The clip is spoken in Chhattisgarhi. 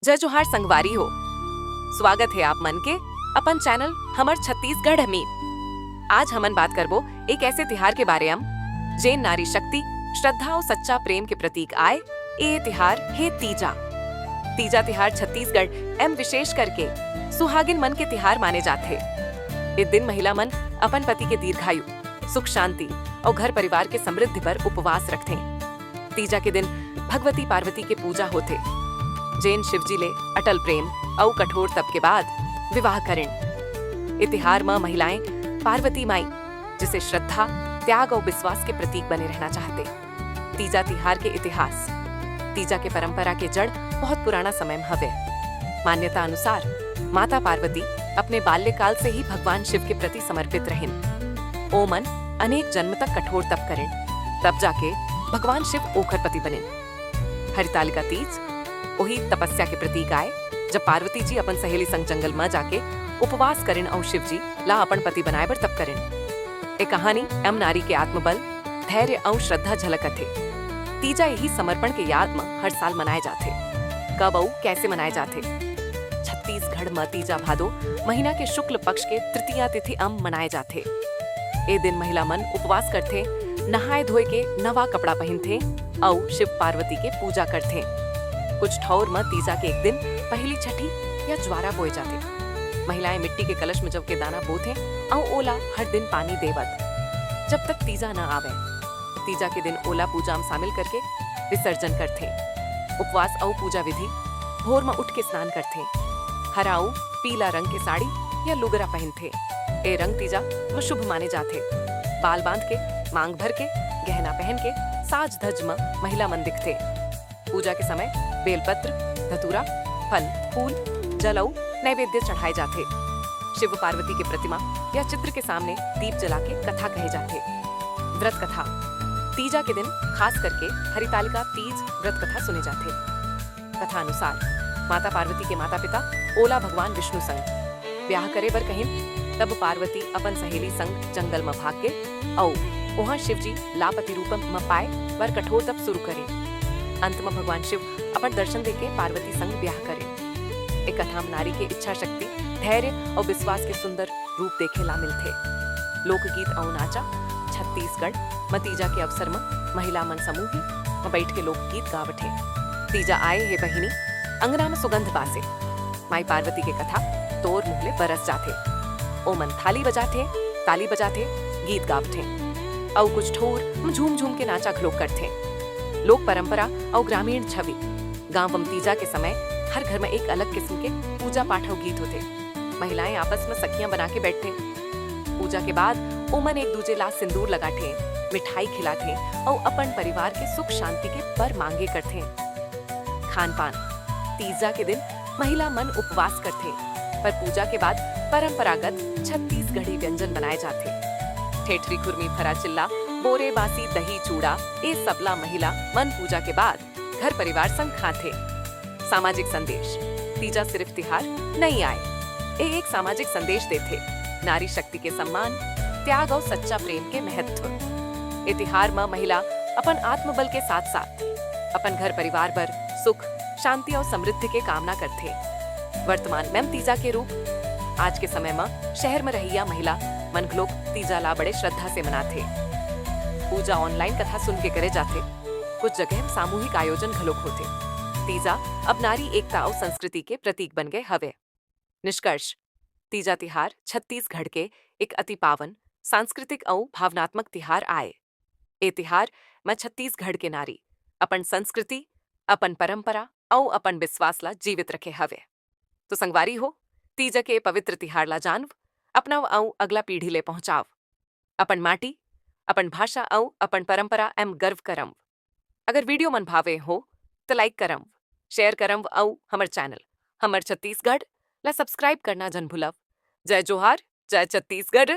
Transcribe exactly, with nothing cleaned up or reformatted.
जय जोहार संगवारी हो, स्वागत हे आप मन के अपन चैनल हमर छत्तीसगढ़ में। आज हमन बात करबो एक ऐसे तिहार के बारे म, जेन नारी शक्ति, श्रद्धा अउ सच्चा प्रेम के प्रतीक आय। ए तिहार हे तीजा। तीजा तिहार छत्तीसगढ़ एम विशेष करके सुहागिन मन के तिहार माने जाथे। ए दिन महिला मन अपन पति के दीर्घायु, सुख शांति अउ घर परिवार के समृद्धि बर उपवास रखथे। तीजा के दिन भगवती पार्वती के पूजा होथे, जेन शिवजी ले अटल प्रेम अउ कठोर तप के बाद विवाह करिन। ए तिहार म महिलाएं पार्वती माई जइसे श्रद्धा, त्याग अउ विश्वास के प्रतीक बने रहना चाहथे। तीजा तिहार के इतिहास। तीजा के परंपरा के जड़ बहुत पुराना समय म हवे। मान्यता अनुसार माता पार्वती अपने बाल्यकाल से ही भगवान शिव के प्रति समर्पित रहिन। ओमन अनेक जन्म तक कठोर तप करिन, तब जाके भगवान शिव ओखर पति बनिन। हरितालिका तीज ओही तपस्या के प्रतीक आय, जब पार्वती जी अपन सहेली संग जंगल म जाके उपवास करिन अउ शिव जी ला अपन पति बनाए बर तप करिन। ए कहानी एम नारी के आत्मबल, धैर्य अउ श्रद्धा झलकथे। तीजा यही समर्पण के याद म हर साल मनाए जाथे। कब अउ कैसे मनाए जाथे? छत्तीसगढ़ म तीजा भादो महीना के शुक्ल पक्ष के तृतीया तिथि अम मनाए जाथे। ए दिन महिला मन उपवास करथे, नहाए धोए के नवा कपड़ा पहिनथे अउ शिव पार्वती के पूजा करथे। कुछ ठौर म तीजा के एक दिन पहिली छठी या ज्वारा बोए जाथे। महिलाएं मिट्टी के कलश म जव के दाना बोथे अउ ओला हर दिन पानी देवत, जब तक तीजा न आवे। तीजा के दिन ओला पूजा म शामिल करके विसर्जन करथे। उपवास अउ पूजा विधि। भोर म उठ के स्नान करथे। हरा अउ पीला रंग के साड़ी या लुगरा पहिनथे। ए रंग तीजा म शुभ माने जाथे। बाल बांध के, मांग भर के, गहना पहन के साज धज म महिला मन दिखथे। पूजा के समय बेलपत्र, धतूरा, फल, फूल, जल अउ नैवेद्य चढ़ाए जाथे। शिव पार्वती के प्रतिमा या चित्र के सामने दीप जला के कथा कहे जाथे। व्रत कथा। तीजा के दिन खास करके हरितालिका तीज व्रत कथा सुने जाथे। कथा अनुसार माता पार्वती के माता पिता ओला भगवान विष्णु संग ब्याह करे बर कहिन, तब पार्वती अपन सहेली संग जंगल म भाग गे अउ उहां शिव जी ला पति रूप म पाए बर कठोर तप शुरू करे। अंत म भगवान शिव अपन दर्शन देके पार्वती संग ब्याह करे। ए कथा म नारी के इच्छा शक्ति, धैर्य अउ विश्वास के सुंदर रूप देखे ला मिलथे। लोकगीत अउ नाचा। छत्तीसगढ़ म तीजा के अवसर म महिला मन समूह म बइठ के लोकगीत गावथे। तीजा आए हे बहिनी, अंगना म सुगंध बासे। माई पार्वती के कथा तोर मुंह ले बरस जाथे। ओमन थाली बजाथे, ताली बजाथे, गीत गावथे अउ कुछ ठोर म झूम झूम के नाचा घलोक करथे। लोक परंपरा अउ ग्रामीण छवि। गांव म तीजा के समय हर घर म एक अलग किस्म के पूजा पाठ अउ गीत होथे। महिलाएं आपस म सखियां बना के बैठथे। पूजा के बाद ओमन एक दूजे ला सिंदूर लगाथे, मिठाई खिलाथे अउ अपन परिवार के सुख शांति के बर मांगे करथे। खान पान। तीजा के दिन महिला मन उपवास करथे, पर पूजा के बाद परंपरागत छत्तीसगढ़ी व्यंजन बनाए जाथे। ठेठरी, खुरमी, फरा, चिल्ला, बोरे, बासी, दही, चूड़ा, ए सबला महिला मन पूजा के बाद घर परिवार संग खाथे। सामाजिक संदेश। तीजा सिर्फ तिहार नइ आय, ए एक सामाजिक संदेश देथे। नारी शक्ति के सम्मान, त्याग अउ सच्चा प्रेम के महत्व। ए तिहार म महिला अपन आत्मबल के साथ-साथ अपन घर परिवार बर सुख, शांति अउ समृद्धि के कामना करथे। वर्तमान म तीजा के रूप। आज के समय म शहर म रहइया महिला मन घलोक तीजा ला बड़े श्रद्धा से मनाथे। पूजा online कथा सुन के करे जाथे। कुछ जगह सामूहिक आयोजन घलोक होथे। तीजा अब नारी एकता अउ संस्कृति के प्रतीक बन गए हवे। निष्कर्ष, तीजा तिहार छत्तीसगढ़ के एक अति पावन, सांस्कृतिक अउ भावनात्मक तिहार आय। ए तिहार म छत्तीसगढ़ के नारी अपन संस्कृति, अपन परंपरा अउ अपन विश्वास ला जीवित रखे हवे। तो संगवारी हो, तीजा के पवित्र तिहार ला जानव, अपनाव अउ अगला पीढ़ी ले पहुंचाव। अपन माटी, अपन भाषा अउ अपन परंपरा एम गर्व करंव। अगर video मन भावे हो, त like करंव, share करंव अउ हमर channel हमर छत्तीसगढ़ ला subscribe करना झन भूलव। जय जोहार, जय छत्तीसगढ़,